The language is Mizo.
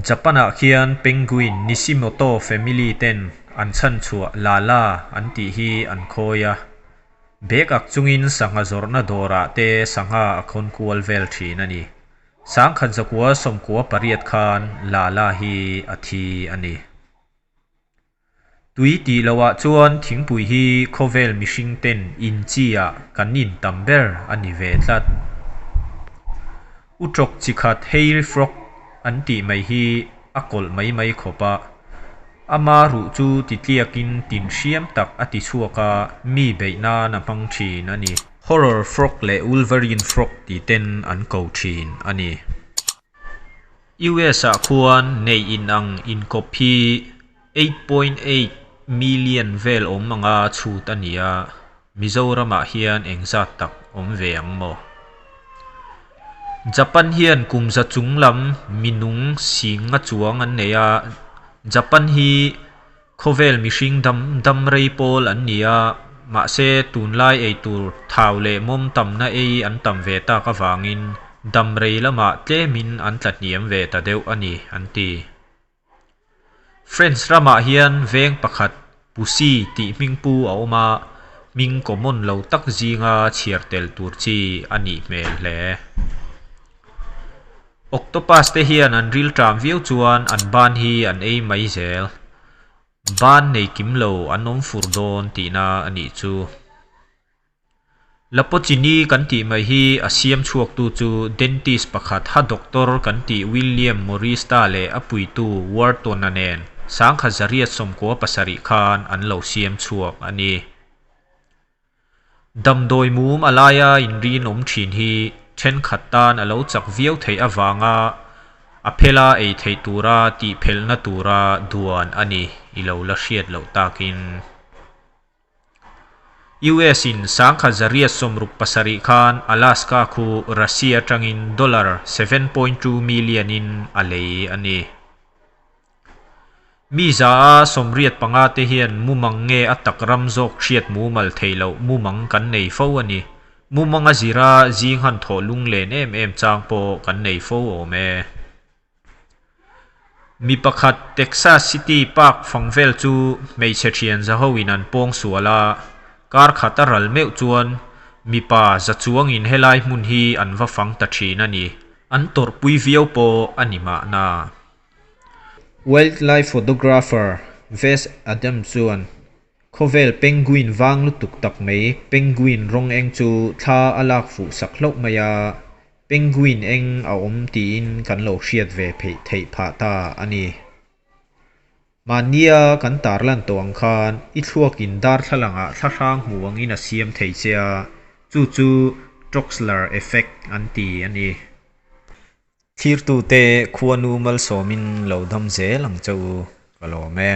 Japan-ah khian penguin Nishimoto family ten an chhanchhuah Lala an tih hi an khawi a. Bag ak chungin sangha zawrhna dawrah te sangha a khawn kual vel thin a ni. 1998 khan Lala hi a thi a ni. Tui tih lohah chuan thingpui hi khawvel mihring ten in chi ah kan in tam ber a ni ve tlat. Uṭawk chi khat hairy frog an tih mai hi a kawlh mai mai khawp a, ama ruh chu titliakin tin hriam tak a ti chhuak a, mi beih nan a hmang thin a ni. Horror frog leh Wolverine frog ti ten an ko thin a ni. US ah khuan neih inang inkawp hi 8.8 million vel awm anga chhut a ni a, Mizoramah hian engzat tak awm ve ang maw? Japan hian kum za chung lam minung singa chuang an nei a, Japan hi khawvel mihring dam dam rei pawl an ni a, mahse tunlai eitur thau leh mawm tamna ei an tam ve tak avangin dam rei lamah tlemin an tla hniam ve ta deuh a ni an ti. French ramah hian veng pakhat Pussy tih hmingpu a awm a, hming common lo tak zinga chhiar tel tur chi a nih hmel hle. Octopus te hian an rilṭam viau chuan an ban hi an ei mai zel. Ban nei kim lo an awm fur dawn tihna a nih chu. Lapochini kan tih mai hi a siam chhuaktu chu dentist pakhat ha doctor kan tih William Morista leh a puitu Wharton-a nen 1997 khan an lo siam chhuak a ni. Damdawi mum a laia inrinawm thin hi thenkhat tan a lo chak viau theih avanga a phela ei theih tura tihphelhna tura duan a ni i lo la hriat loh takin. US in 1967 khan Alaska khu Russia atangin dollar 7.2 million in a lei a ni. Mi za a 85 te hian mumang nge a tak ram zawk hriat mumal theih loh mumang kan nei fo a ni. Mumang a zira zing han thawh lunglen em em chang pawh kan nei fo awm e. Mi pakhat Texas City Park fang vel chu hmeichhe thian za hoin an pawng sual a, kar khat a ral meuh chuan mipa za chuangin helai hmun hi an va fang ta thin a ni. An tawrhpui viau pawh a ni mahna. Wildlife photographer Wes Adams chuan khawvel penguin vang lutuk tak mai penguin rawng eng chu thla a lak fuh sak hlauh mai a, Penguin eng a awm tiin kan lo hriat ve pheih theih phah ta a ni. Mahnia kan tarlan tawh ang khan i thluakin darthlalangah thlahrang hmu angin a siam thei che a, chu chu Troxler effect an ti a ni. Thlirtute khuanu malsawmin lo dam zel ang che u, ka lawm e.